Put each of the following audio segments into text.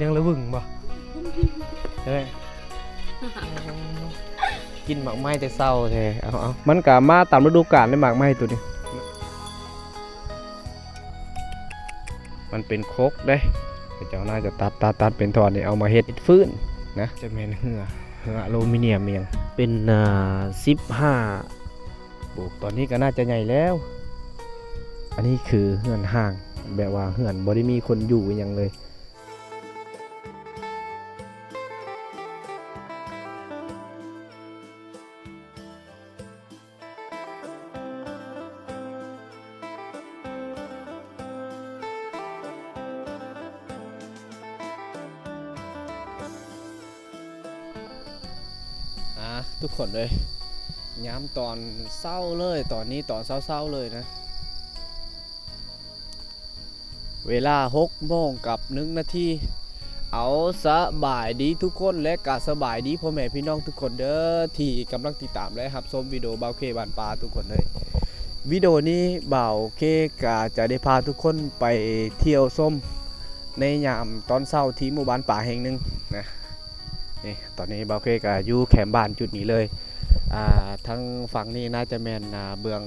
ຍັງລະວຶງບໍ່? ເອີ ກິນໝາກໄມ້ແຕ່ເຊົ້າແທ້. ເອົາໆ ມັນກະມາຕາມລະດູການເດ້ ໝາກໄມ້ໂຕນີ້. ມັນເປັນຄົກເດ້ ເຂົາເຈົ້າໜ້າຈະຕັດ ຕັດ ຕັດເປັນທ່ອນນີ້ ເອົາມາເຮັດຟືນນະ. ຈະແມ່ນເຮືອ ເຮືອອາລູມີນຽມອີ່ຫຍັງ ເປັນ ອ່າ ສິບຫ້າ ໂອ້ ຕອນນີ້ກໍໜ້າຈະໃຫຍ່ແລ້ວ. ອັນນີ້ຄືເຮືອນຮ້າງ ແບບວ່າເຮືອນບໍ່ໄດ້ມີຄົນຢູ່ອີ່ຫຍັງເລີຍ. ອ່າ ທຸກຄົນເອີຍ ຍາມຕອນເຊົ້າເລີຍ ຕອນນີ້ຕອນເຊົ້າໆເລີຍນະ. ເວລາຫົກໂມງກັບໜຶ່ງນາທີ. ເອົາ ສະບາຍດີທຸກຄົນ ແລະ ກະສະບາຍດີພໍ່ແມ່ພີ່ນ້ອງທຸກຄົນເດີ ທີ່ກຳລັງຕິດຕາມ ແລະ ຮັບຊົມວິດີໂອບ່າວເຄບ້ານປ່າທຸກຄົນເອີຍ. ວິດີໂອນີ້ບ່າວເຄກະຈະໄດ້ພາທຸກຄົນໄປທ່ຽວຊົມໃນຍາມຕອນເຊົ້າທີ່ໝູ່ບ້ານປ່າແຫ່ງໜຶ່ງນະ. ນີ້ ຕອນນີ້ບ່າວເຄກະຢູ່ແຄມບ້ານຈຸດນີ້ເລີຍ. ອ່າ ທາງຝັ່ງນີ້ໜ້າຈະແມ່ນ ອ່າ ເບື້ອງ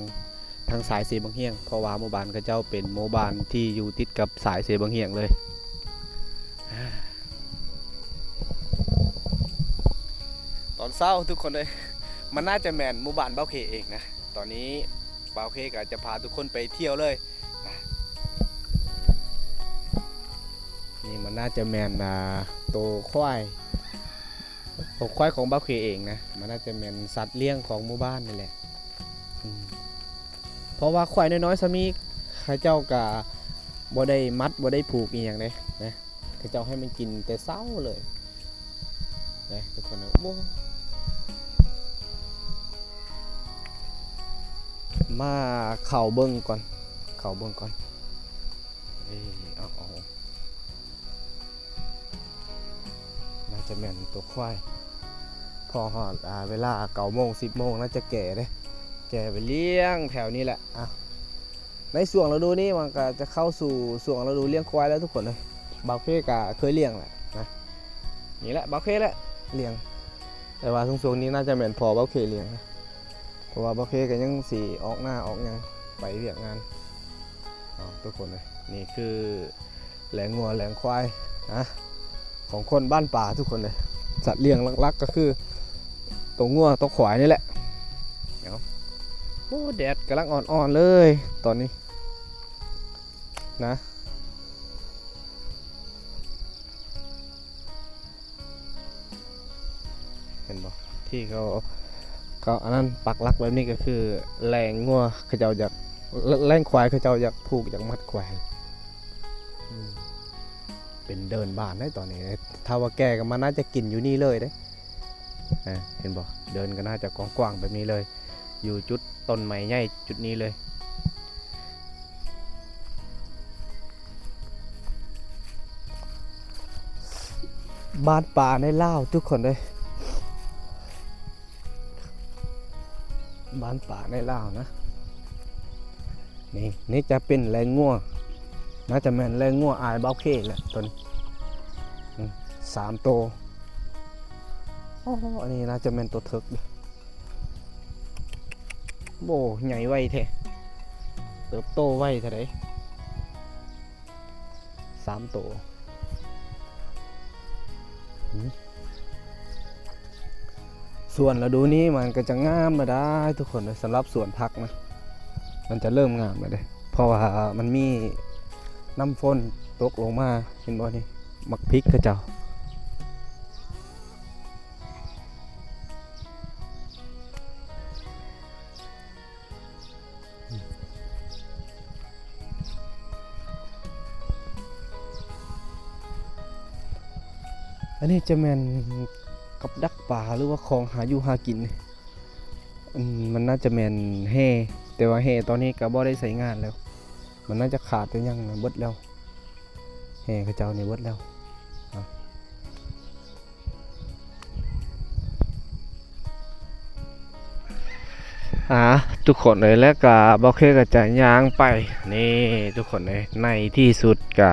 ທາງສາຍເຊບັ້ງຫຽງ ເພາະວ່າໝູ່ບ້ານເຂົາເຈົ້າເປັນໝູ່ບ້ານທີ່ຢູ່ຕິດກັບສາຍເຊບັ້ງຫຽງເລີຍ. ຕອນເຊົ້າທຸກຄົນເອີຍ ມັນໜ້າຈະແມ່ນໝູ່ບ້ານບ່າວເຄເອງນະ. ຕອນນີ້ບ່າວເຄກໍຈະພາທຸກຄົນໄປທ່ຽວເລີຍນະ. ນີ້ມັນໜ້າຈະແມ່ນ ອ່າ ໂຕຄວາຍ ໂຕຄວາຍຂອງບ່າວເຄເອງນະ. ມັນໜ້າຈະແມ່ນສັດລ້ຽງຂອງໝູ່ບ້ານນີ້ແຫຼະ. ອືມ ເພາະວ່າຄວາຍນ້ອຍໆສ່ຳນີ້ ເຂົາເຈົ້າກະບໍ່ໄດ້ມັດ ບໍ່ໄດ້ຜູກອີ່ຫຍັງເດ້ນະ ເຂົາເຈົ້າໃຫ້ມັນກິນແຕ່ເຊົ້າເລີຍນະ ທຸກຄົນ. ໂອ້ ມາເຂົ້າເບິ່ງກ່ອນ ເຂົ້າເບິ່ງກ່ອນ. ເອີ ເອົາ ເອົາ ໜ້າຈະແມ່ນຕົວຄວາຍ. ພໍຮອດ ອ່າ ເວລາເກົ້າໂມງ ສິບໂມງ ໜ້າຈະແກ່ເດ້ ແກ່ໄປລ້ຽງແຖວນີ້ແຫຼະ. ອ່າ ໃນຊ່ວງລະດູນີ້ມັນກໍຈະເຂົ້າສູ່ຊ່ວງລະດູລ້ຽງຄວາຍແລ້ວທຸກຄົນເອີຍ. ບ່າວເຄກໍເຄີຍລ້ຽງແຫຼະນະ. ນີ້ແຫຼະ ບ່າວເຄແຫຼະລ້ຽງ ແຕ່ວ່າຊ່ວງໆນີ້ໜ້າຈະແມ່ນພໍ່ບ່າວເຄລ້ຽງນະ ເພາະວ່າບ່າວເຄກໍຍັງຊິອອກນາອອກຫຍັງ ໄປວຽກງານ. ເອົາ ທຸກຄົນເອີຍ ນີ້ຄື ແລງງົວແລງຄວາຍນະ ຂອງຄົນບ້ານປ່າທຸກຄົນເລີຍ. ສັດລ້ຽງຫຼັກໆກໍຄືໂຕງົວໂຕຄວາຍນີ້ແຫຼະ. ເອົາ ໂອ້ ແດດກຳລັງອ່ອນໆເລີຍຕອນນີ້ນະ. ເຫັນບໍ່ ທີ່ເຂົາ ເຂົາອັນນັ້ນປັກຫຼັກແບບນີ້ກໍຄືແລງງົວເຂົາເຈົ້າຢາກ ແລງຄວາຍເຂົາເຈົ້າຢາກຜູກຢາກມັດຄວາຍ. ອືມ ເປັນເດີ່ນບານໄດ໋ຕອນນີ້ ຖ້າວ່າແກ່ກໍມັນໜ້າຈະກິນຢູ່ນີ້ເລີຍເດ້. ເຫັນບໍ່ ເດີ່ນກໍໜ້າຈະກວ້າງໆແບບນີ້ເລີຍ ຢູ່ຈຸດຕົ້ນໄມ້ໃຫຍ່ຈຸດນີ້ເລີຍ. ບ້ານປ່າໃນລາວທຸກຄົນເອີຍ ບ້ານປ່າໃນລາວນະ. ນີ້ ນີ້ຈະເປັນແລງງົວ ໜ້າຈະແມ່ນແລງງົວອ້າຍບ່າວເຄແຫຼະຕົວນີ້. ອືມ ສາມໂຕ. ໂອ້ ອັນນີ້ໜ້າຈະແມ່ນໂຕເຖິກເດ້. ໂອ້ ໃຫຍ່ໄວແທ້ ເຕີບໂຕໄວເທົ່າໃດ. ສາມໂຕ. ອືມ ສວນລະດູນີ້ມັນກໍຈະງາມແລ້ວໄດ໋ທຸກຄົນເອີຍ. ສຳລັບສວນຜັກນະ ມັນຈະເລີ່ມງາມແລ້ວເດ້ ເພາະວ່າມັນມີນ້ຳຝົນຕົກລົງມາ. ເຫັນບໍ່ນີ້ ໝາກພິກເຂົາເຈົ້າ. ອັນນີ້ຈະແມ່ນກັບດັກປາ ຫຼືວ່າຂອງຫາຢູ່ຫາກິນ. ອືມ ມັນໜ້າຈະແມ່ນແຮ່ ແຕ່ວ່າແຮ່ຕອນນີ້ກໍບໍ່ໄດ້ໃຊ້ງານແລ້ວ ມັນໜ້າຈະຂາດແຕ່ຫຍັງນະ ເບິດແລ້ວ ແຮ່ເຂົາເຈົ້ານີ້ເບິດແລ້ວ. ອ່າ ທຸກຄົນເອີຍ ແລ້ວກະບ່າວເຄກະຈະຍ່າງໄປ ນີ້ ທຸກຄົນເອີຍ ໃນທີ່ສຸດກະ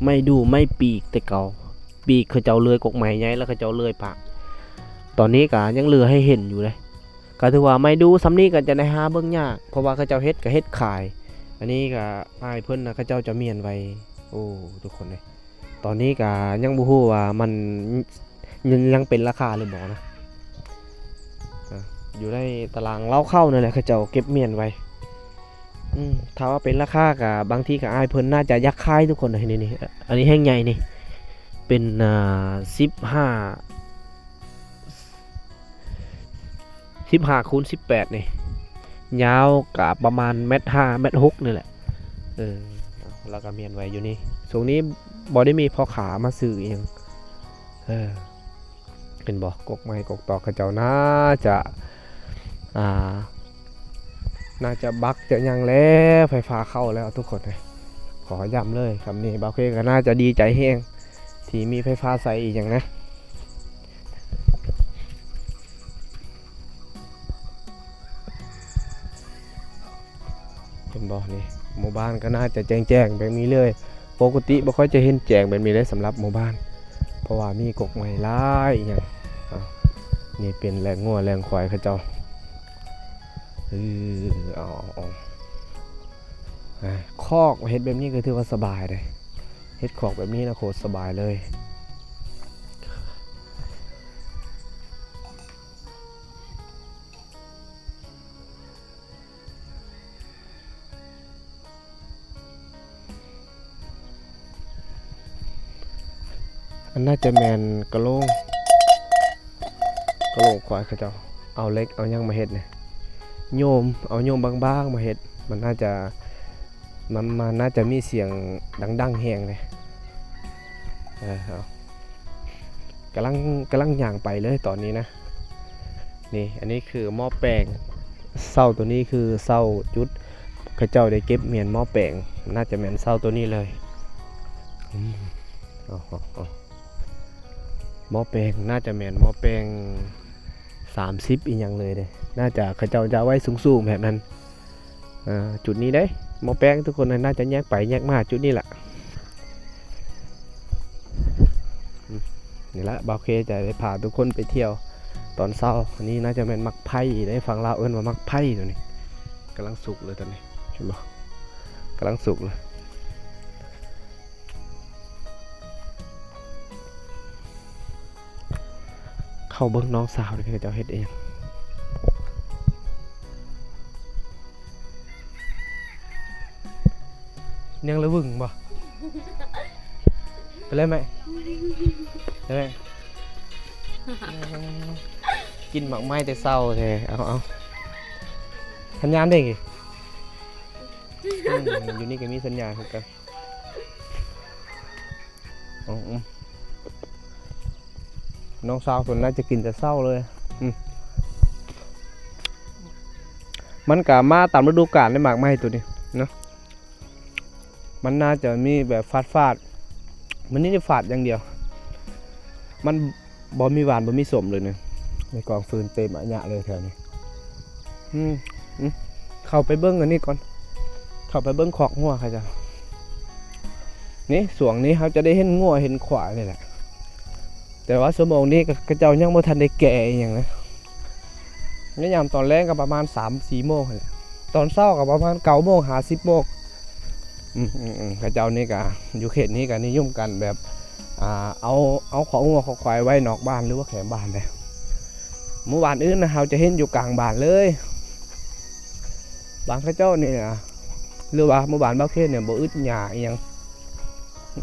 ໄມ້ດູ່ໄມ້ປີກແຕ່ເກົ່າ ປີກເຂົາເຈົ້າເລື່ອຍກົກໄມ້ໃຫຍ່ ແລ້ວເຂົາເຈົ້າເລື່ອຍປາກ. ຕອນນີ້ກໍຍັງເຫຼືອໃຫ້ເຫັນຢູ່ເດ້. ກໍຖືວ່າໄມ້ດູ່ສ່ຳນີ້ກໍຈະໄດ້ຫາເບິ່ງຍາກ ເພາະວ່າເຂົາເຈົ້າເຮັດກໍເຮັດຂາຍ. ອັນນີ້ກໍອ້າຍເພິ່ນນະ ເຂົາເຈົ້າຈະມ້ຽນໄວ້. ໂອ້ ທຸກຄົນເອີຍ ຕອນນີ້ກໍຍັງບໍ່ຮູ້ວ່າມັນ ຍັງ ຍັງເປັນລາຄາຫຼືບໍ່ນະ. ອ່າ ຢູ່ໃນຕາລາງເລົ້າເຂົ້ານັ້ນແຫຼະ ເຂົາເຈົ້າເກັບມ້ຽນໄວ້. ອືມ ຖ້າວ່າເປັນລາຄາກໍບາງທີກໍອ້າຍເພິ່ນໜ້າຈະຢາກຂາຍ ທຸກຄົນເອີຍ. ນີ້ໆ ອັນນີ້ແຮງໃຫຍ່ນີ້ ເປັນ ອ່າ ສິບຫ້າ ສິບຫ້າຄູນສິບແປດນີ້ ຍາວກະປະມານແມັດຫ້າ ແມັດຫົກນີ້ແຫຼະ. ເອີ ແລ້ວກໍມ້ຽນໄວ້ຢູ່ນີ້. ຊ່ວງນີ້ບໍ່ໄດ້ມີພໍ່ຄ້າມາຊື້ອີ່ຫຍັງ. ເອີ ເຫັນບໍ່? ກົກໄມ້ກົກຕອກ ເຂົາເຈົ້າໜ້າຈະ ອ່າ ໜ້າຈະບັກຈະຫຍັງແລ້ວ ໄຟຟ້າເຂົ້າແລ້ວ ທຸກຄົນເອີຍ. ຂໍຢ້ຳເລີຍ ຄຳນີ້ບ່າວເຄກໍໜ້າຈະດີໃຈແຮງ ທີ່ມີໄຟຟ້າໃຊ້ອີ່ຫຍັງນະ. ເຫັນບໍ່ນີ້ ໝູ່ບ້ານກໍໜ້າຈະແຈ້ງໆແບບນີ້ເລີຍ. ປົກກະຕິບໍ່ຄ່ອຍຈະເຫັນແຈ້ງແບບນີ້ເດ້ ສຳລັບໝູ່ບ້ານ ເພາະວ່າມີກົກໄມ້ຫຼາຍອີ່ຫຍັງ. ອ່າ ນີ້ເປັນແລ້ງງົວແລ້ງຄວາຍເຂົາເຈົ້າ. ເອີ ເອົາ ເອົາ ເອົາ ອ່າ ຄອກເຮັດແບບນີ້ກໍຖືວ່າສະບາຍເດ້. ເຮັດຄອກແບບນີ້ນະ ໂຄດສະບາຍເລີຍ. ອັນໜ້າຈະແມ່ນກະໂຫຼງ ກະໂຫຼງຄວາຍເຂົາເຈົ້າເອົາເຫຼັກເອົາຫຍັງມາເຮັດນີ້ ໂຍມ ເອົາໂຍມບາງໆມາເຮັດ. ມັນໜ້າຈະ ມັນ ມັນໜ້າຈະມີສຽງດັງໆແຮງເດ້. ເອີ ເອົາ ກຳລັງ ກຳລັງຍ່າງໄປເລີຍຕອນນີ້ນະ. ນີ້ ອັນນີ້ຄືໝໍ້ແປງ ເສົາໂຕນີ້ຄືເສົາຈຸດ ເຂົາເຈົ້າໄດ້ເກັບມ້ຽນໝໍ້ແປງ ໜ້າຈະແມ່ນເສົາໂຕນີ້ເລີຍ. ອືມ ເອົາ ເອົາ ເອົາ ໝໍ້ແປງ ໜ້າຈະແມ່ນໝໍ້ແປງສາມສິບອີ່ຫຍັງເລີຍເດ້. ໜ້າຈະເຂົາເຈົ້າຈະເອົາໄວ້ສູງໆແບບນັ້ນ. ອ່າ ຈຸດນີ້ເດ້ ໝໍ້ແປງ ທຸກຄົນໜ້າຈະແຍກໄປແຍກມາຈຸດນີ້ລະ. ອືມ ນີ້ລະ ບ່າວເຄຈະໄດ້ພາທຸກຄົນໄປທ່ຽວຕອນເຊົ້າ. ອັນນີ້ໜ້າຈະແມ່ນໝາກໄຜ່ເດ້ ຝັ່ງລາວເອີ້ນວ່າໝາກໄຜ່ໂຕນີ້. ກຳລັງສຸກເລີຍໂຕນີ້ ເຫັນບໍ່? ກຳລັງສຸກເລີຍ. ເຂົ້າເບິ່ງນ້ອງສາວເດ້ ເຂົາເຈົ້າເຮັດອີ່ຫຍັງ. ຍັງລະວຶງບໍ່? ໄປເລີຍແມ່ ໄປເລີຍແມ່. ກິນໝາກໄມ້ແຕ່ເຊົ້າແທ້. ເອົາ ເອົາ ສັນຍານເດ້. ອືມ ຢູ່ນີ້ກໍມີສັນຍານຄືກັນ. ອືມ ອືມ ນ້ອງສາວເພິ່ນໜ້າຈະກິນແຕ່ເຊົ້າເລີຍ. ອືມ ມັນກະມາຕາມລະດູການເດ້ ໝາກໄມ້ໂຕນີ້ເນາະ. ມັນໜ້າຈະມີແບບຝາດໆ ມັນນີ້ຝາດຢ່າງດຽວ ມັນ ບໍ່ມີຫວານບໍ່ມີສົ້ມເລີຍນີ້. ໃນກອງຟືນເຕັມອະຍະເລີຍແຖວນີ້. ອືມ ອືມ ເຂົ້າໄປເບິ່ງອັນນີ້ກ່ອນ ເຂົ້າໄປເບິ່ງຄອກງົວເຂົາເຈົ້າ. ນີ້ ຊ່ວງນີ້ເຮົາຈະໄດ້ເຫັນງົວເຫັນຄວາຍນີ້ແຫຼະ ແຕ່ວ່າຊົ່ວໂມງນີ້ກໍ ເຂົາເຈົ້າຍັງບໍ່ທັນໄດ້ແກ່ອີ່ຫຍັງນະ. ໃນຍາມຕອນແລງກໍປະມານສາມສີ່ໂມງຫັ້ນແຫຼະ ຕອນເຊົ້າກໍປະມານເກົ້າໂມງຫາສິບໂມງ. ອືມ ອືມ ອືມ ເຂົາເຈົ້ານີ້ກະ ຢູ່ເຂດນີ້ກະນິຍົມກັນແບບ ອ່າ ເອົາ ເອົາຄອກງົວຄອກຄວາຍໄວ້ນອກບ້ານ ຫຼືວ່າແຄມບ້ານເດ້. ໝູ່ບ້ານອື່ນນະ ເຮົາຈະເຫັນຢູ່ກາງບ້ານເລີຍ. ບ້ານເຂົາເຈົ້ານີ້ນະ ຫຼືວ່າໝູ່ບ້ານບ່າວເຄນີ້ ບໍ່ອຶດຫຍ້າອີ່ຫຍັງ.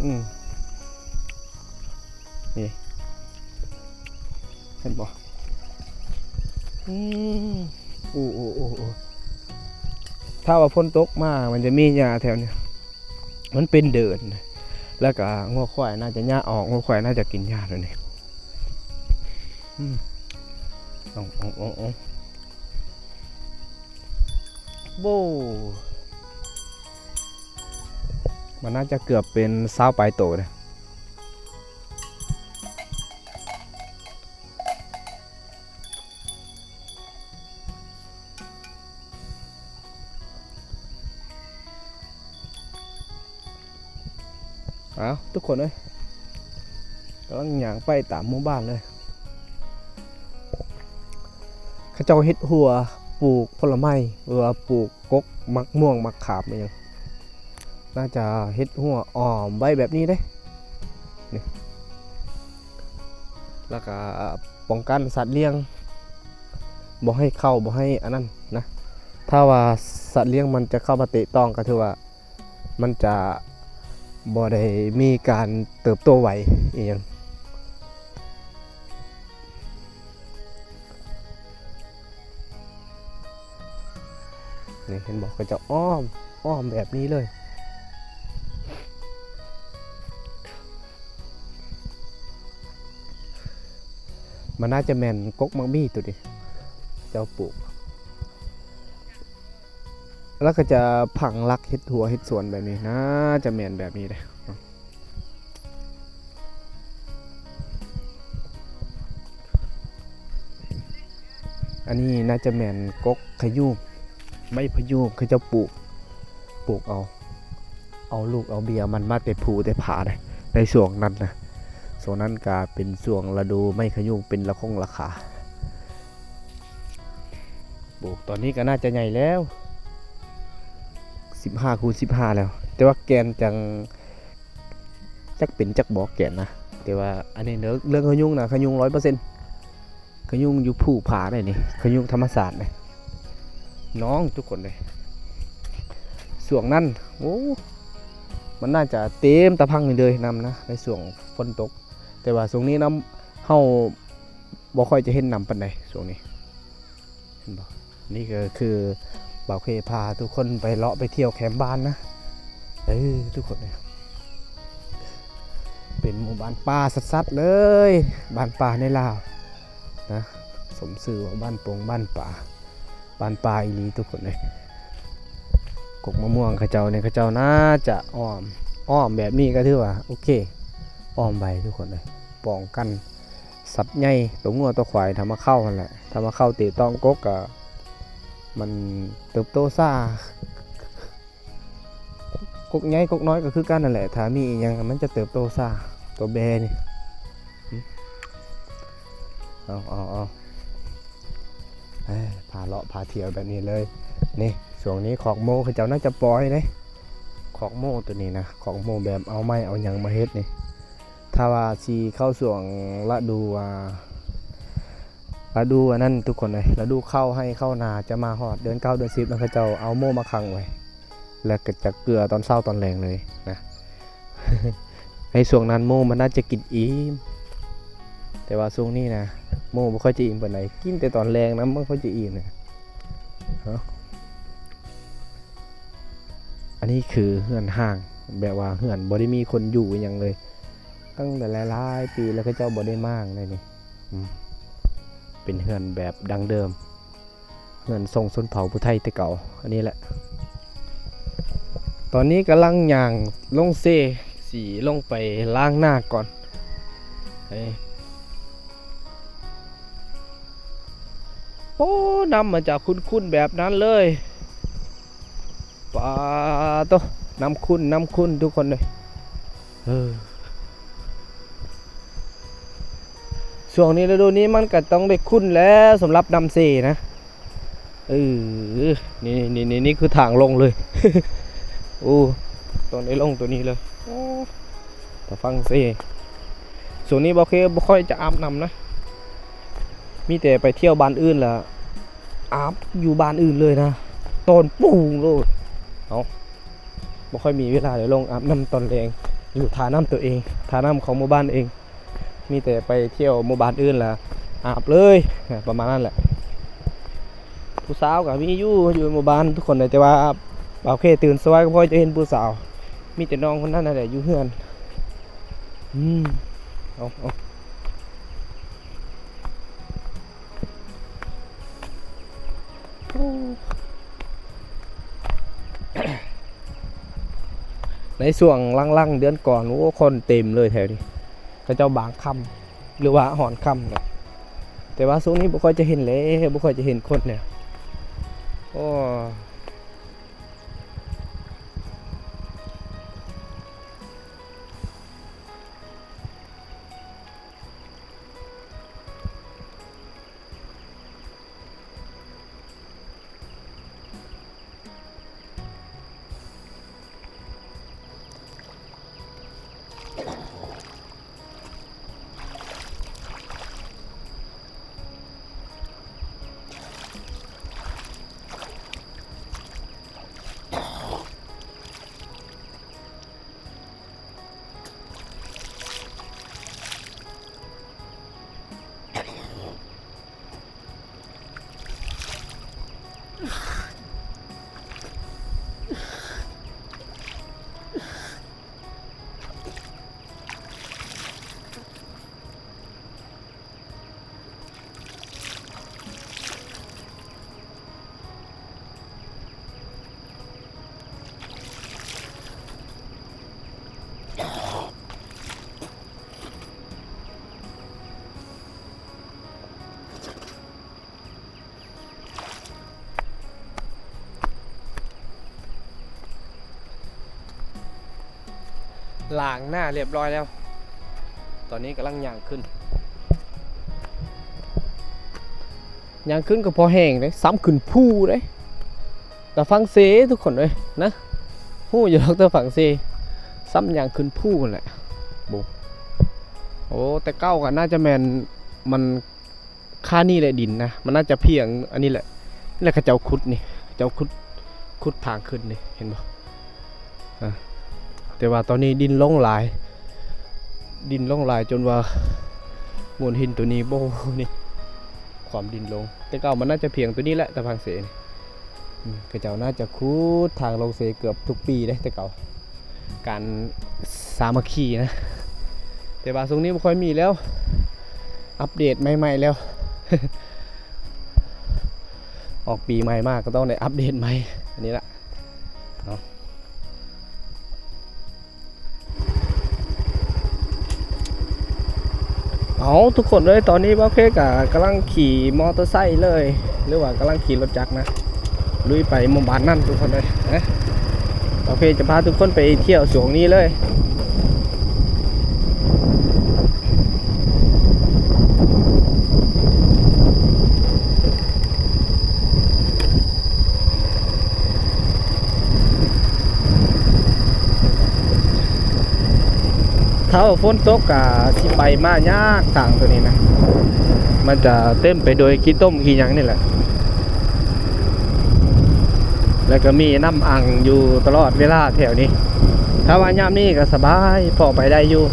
ອືມ ນີ້ ເຫັນບໍ່? ອືມ ໂອ້ ໂອ້ ໂອ້ ໂອ້ ຖ້າວ່າຝົນຕົກມາ ມັນຈະມີຫຍ້າແຖວນີ້ ມັນເປັນເດີ່ນ ແລ້ວກະງົວຄວາຍໜ້າຈະຫຍ້າອອກ ງົວຄວາຍໜ້າຈະກິນຫຍ້າແຖວນີ້. ອືມ ເອົາ ເອົາ ເອົາ ເອົາ ໂອ້ ມັນໜ້າຈະເກືອບເປັນຊາວປາຍໂຕເດ້. ອ້າວ ທຸກຄົນເອີຍ ກຳລັງຍ່າງໄປຕາມໝູ່ບ້ານເລີຍ. ເຂົາເຈົ້າເຮັດຮົ້ວປູກຜົນລະໄມ້ ຫຼືວ່າປູກກົກ ໝາກມ່ວງ ໝາກຂາມອີ່ຫຍັງ ໜ້າຈະເຮັດຮົ້ວອ້ອມໄວ້ແບບນີ້ເດ້ ນີ້ ແລ້ວກະປ້ອງກັນສັດລ້ຽງ ບໍ່ໃຫ້ເຂົ້າ ບໍ່ໃຫ້ອັນນັ້ນນະ. ຖ້າວ່າສັດລ້ຽງມັນຈະເຂົ້າມາເຕະຕ້ອງ ກໍຖືວ່າ ມັນຈະບໍ່ໄດ້ມີການເຕີບໂຕໄວອີ່ຫຍັງ. ນີ້ເຫັນບໍ່ ເຂົາເຈົ້າອ້ອມ ອ້ອມແບບນີ້ເລີຍ. ມັນໜ້າຈະແມ່ນກົກໝາກໝີ່ໂຕນີ້ ເຂົາເຈົ້າປູກ. ແລ້ວກໍຈະຝັງຫຼັກເຮັດຮົ້ວເຮັດສວນແບບນີ້ ໜ້າຈະແມ່ນແບບນີ້ເດ້. ອັນນີ້ໜ້າຈະແມ່ນກົກຂະຍຸງ ໄມ້ພະຍຸງ ເຂົາເຈົ້າປູກ ປູກເອົາ ເອົາລູກເອົາເບ້ຍມັນມາແຕ່ພູແຕ່ຜາເດ້ ໃນຊ່ວງນັ້ນນະ. ຊ່ວງນັ້ນກະເປັນຊ່ວງລະດູໄມ້ຂະຍຸງເປັນລະຄົງລະຄາ. ໂອ້ ຕອນນີ້ກໍໜ້າຈະໃຫຍ່ແລ້ວ ສິບຫ້າຄູນສິບຫ້າແລ້ວ ແຕ່ວ່າແກ່ນຈັງ ຈັກເປັນຈັກບໍ່ແກ່ນນະ. ແຕ່ວ່າອັນນີ້ເລື່ອງ ເລື່ອງຂະຍຸງນະ ຂະຍຸງຮ້ອຍເປີເຊັນ ຂະຍຸງຢູ່ພູຜາໄດ໋ນີ້ ຂະຍຸງທຳມະຊາດນີ້ ນ້ອງທຸກຄົນເດ້. ຊ່ວງນັ້ນ ໂອ້ ມັນໜ້າຈະເຕັມຕາພັງນີ້ເລີຍ ນ້ຳນະ ໃນຊ່ວງຝົນຕົກ. ແຕ່ວ່າຊ່ວງນີ້ນຳ ເຮົາບໍ່ຄ່ອຍຈະເຫັນນ້ຳປານໃດຊ່ວງນີ້ ເຫັນບໍ່? ນີ້ກໍຄືບ່າວເຄພາທຸກຄົນໄປເລາະໄປທ່ຽວແຄມບ້ານນະ. ເອີ ທຸກຄົນເອີຍ ເປັນໝູ່ບ້ານປ່າສັດໆເລີຍ ບ້ານປ່າໃນລາວນະ ສົມຊື່ວ່າບ້ານປົງບ້ານປ່າ ບ້ານປ່າອີ່ຫຼີທຸກຄົນເອີຍ. ກົກມະມ່ວງເຂົາເຈົ້ານີ້ ເຂົາເຈົ້າໜ້າຈະອ້ອມ ອ້ອມແບບນີ້ກໍຖືວ່າໂອເຄ ອ້ອມໄວ້ທຸກຄົນເອີຍ ປ້ອງກັນສັດໃຫຍ່ ໂຕງົວໂຕຄວາຍ ຖ້າມາເຂົ້າຫັ້ນແຫຼະ ຖ້າມາເຂົ້າເຕະຕ້ອງກົກກໍມັນເຕີບໂຕຊ້າ. ກົກໃຫຍ່ກົກນ້ອຍກໍຄືກັນນັ້ນແຫຼະ ຖ້າມີອີ່ຫຍັງມັນຈະເຕີບໂຕຊ້າ ໂຕແບນີ້. ເອົາ ເອົາ ເອົາ ເອີ ພາເລາະພາທ່ຽວແບບນີ້ເລີຍ. ນີ້ ຊ່ວງນີ້ຄອກໝູເຂົາເຈົ້າໜ້າຈະປ່ອຍເດ້ ຄອກໝູໂຕນີ້ນະ ຄອກໝູແບບເອົາໄມ້ເອົາຫຍັງມາເຮັດນີ້. ຖ້າວ່າຊິເຂົ້າຊ່ວງລະດູ ອ່າ ລະດູອັນນັ້ນທຸກຄົນເອີຍ ລະດູເຂົ້າໄຮ່ເຂົ້ານາ ຈະມາຮອດເດືອນເກົ້າເດືອນສິບ ແລ້ວເຂົາເຈົ້າເອົາໝູມາຂັງໄວ້ ແລ້ວກໍຈະເກືອຕອນເຊົ້າຕອນແລງເລີຍນະ. ໃນຊ່ວງນັ້ນໝູມັນໜ້າຈະກິນອີ່ມ ແຕ່ວ່າຊ່ວງນີ້ນະ ໝູບໍ່ຄ່ອຍຈະອີ່ມປານໃດ ກິນແຕ່ຕອນແລງນະ ບໍ່ຄ່ອຍຈະອີ່ມນະ. ອັນນີ້ຄືເຮືອນຮ້າງ ແບບວ່າເຮືອນບໍ່ໄດ້ມີຄົນຢູ່ອີ່ຫຍັງເລີຍ ຕັ້ງແຕ່ຫຼາຍໆປີແລ້ວ ເຂົາເຈົ້າບໍ່ໄດ້ມ້າງເລີຍນີ້. ອືມ ເປັນເຮືອນແບບດັ້ງເດີມ ເຮືອນຊົງຊົນເຜົ່າຜູ້ໄທແຕ່ເກົ່າ ອັນນີ້ແຫຼະ. ຕອນນີ້ກຳລັງຍ່າງລົງເຊ ຊິລົງໄປລ້າງໜ້າກ່ອນ. ເອີ ໂອ້ ນ້ຳມັນຈະຂຸ້ນໆແບບນັ້ນເລີຍ. ປາໂຕ ນ້ຳຂຸ້ນ ນ້ຳຂຸ້ນທຸກຄົນເອີຍ. ເອີ ຊ່ວງນີ້ ລະດູນີ້ມັນກະຕ້ອງໄດ້ຂຸ້ນແຫຼະ ສຳລັບນ້ຳເຊນະ. ເອີ ນີ້ ນີ້ ນີ້ ນີ້ຄືທາງລົງເລີຍ. ໂອ້ ຕ້ອງໄດ້ລົງໂຕນີ້ເລີຍ. ໂອ້ ຕາຝັ່ງເຊ. ຊ່ວງນີ້ບ່າວເຄບໍ່ຄ່ອຍຈະອາບນ້ຳນະ ມີແຕ່ໄປທ່ຽວບ້ານອື່ນລະອາບຢູ່ບ້ານອື່ນເລີຍນະ ຕອນປຸ້ງໂລດ. ເອົ້າ ບໍ່ຄ່ອຍມີເວລາໄດ້ລົງອາບນ້ຳຕອນແລງ ຢູ່ທ່ານ້ຳໂຕເອງ ທ່ານ້ຳຂອງໝູ່ບ້ານເອງ. ມີແຕ່ໄປທ່ຽວໝູ່ບ້ານອື່ນລະອາບເລີຍ ປະມານນັ້ນແຫຼະ. ຜູ້ສາວກໍມີຢູ່ ຢູ່ໝູ່ບ້ານທຸກຄົນເລີຍ ແຕ່ວ່າບ່າວເຄຕື່ນສວາຍກໍບໍ່ຄ່ອຍຈະເຫັນຜູ້ສາວ ມີແຕ່ນ້ອງຄົນນັ້ນຫັ້ນແຫຼະຢູ່ເຮືອນ. ອືມ ເອົາ ເອົາ ໃນຊ່ວງຫຼັງໆເດືອນກ່ອນ ໂອ້ ຄົນເຕັມເລີຍແຖວນີ້ ເຂົາເຈົ້າບາງຄ່ຳ ຫຼືວ່າຮອນຄ່ຳເນາະ ແຕ່ວ່າຊ່ວງນີ້ບໍ່ຄ່ອຍຈະເຫັນແລ້ວ ບໍ່ຄ່ອຍຈະເຫັນຄົນແລ້ວ. ໂອ້ ໂ ລ້າງໜ້າຮຽບຮ້ອຍແລ້ວ ຕອນນີ້ກຳລັງຍ່າງຂຶ້ນ ຍ່າງຂຶ້ນກໍພໍແຮງເດ້ ຊ້ຳຂຶ້ນພູເດ້ ຕາຝັ່ງເຊທຸກຄົນເອີຍນະ ຮູ້ຢູ່ດອກຕາຝັ່ງເຊ ຊ້ຳຍ່າງຂຶ້ນພູຫັ້ນແຫຼະ ໂອ້ ໂອ້ ແຕ່ເກົ່າກໍໜ້າຈະແມ່ນ ມັນ ຄານີ້ແຫຼະດິນນະ ມັນໜ້າຈະພຽງອັນນີ້ແຫຼະ ນີ້ແຫຼະເຂົາເຈົ້າຂຸດນີ້ ເຂົາເຈົ້າຂຸດ ຂຸດທາງຂຶ້ນນີ້ ເຫັນບໍ່? ອາ ແຕ່ວ່າຕອນນີ້ດິນລົງຫຼາຍ ດິນລົງຫຼາຍຈົນວ່າໂງ່ນຫີນໂຕນີ້ ໂອ້ ນີ້ ຄວາມດິນລົງ ແຕ່ເກົ່າມັນໜ້າຈະພຽງໂຕນີ້ແຫຼະ ຕາຝັ່ງເຊນີ້ ອືມ ເຂົາເຈົ້າໜ້າຈະຂຸດທາງລົງເຊເກືອບທຸກປີເດ້ແຕ່ເກົ່າ ການສາມັກຄີນະ ແຕ່ວ່າຊ່ວງນີ້ບໍ່ຄ່ອຍມີແລ້ວ ອັບເດດໃໝ່ໆແລ້ວ ອອກປີໃໝ່ມາກໍຕ້ອງໄດ້ອັບເດດໃໝ່ ອັນນີ້ລະເນາະ. ເອົາ ທຸກຄົນເອີຍ ຕອນນີ້ບ່າວເພກະກຳລັງຂີ່ມໍເຕີໄຊເລີຍ ຫຼືວ່າກຳລັງຂີ່ລົດຈັກນະ ລຸຍໄປໝູ່ບ້ານນັ້ນທຸກຄົນເອີຍ ນະ ບ່າວເພຈະພາທຸກຄົນໄປທ່ຽວຊ່ວງນີ້ເລີຍ. ຖ້າວ່າຝົນຕົກກະຊິໄປມາຍາກທາງໂຕນີ້ນະ ມັນຈະເຕັມໄປໂດຍຂີ້ຕົມຂີ້ຫຍັງນີ້ແຫຼະ ແລ້ວກໍມີນ້ຳອັ່ງຢູ່ຕະຫຼອດເວລາແຖວນີ້ ຖ້າວ່າຍາມນີ້ກໍສະບາຍ ພໍໄປໄດ້ຢູ່. ເ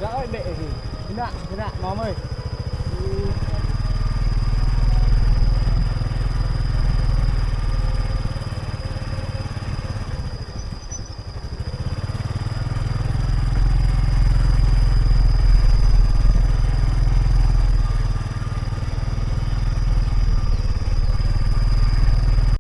ເອີຍເບະ ນີ້ນະ ນີ້ນະ ມາເມີຍ.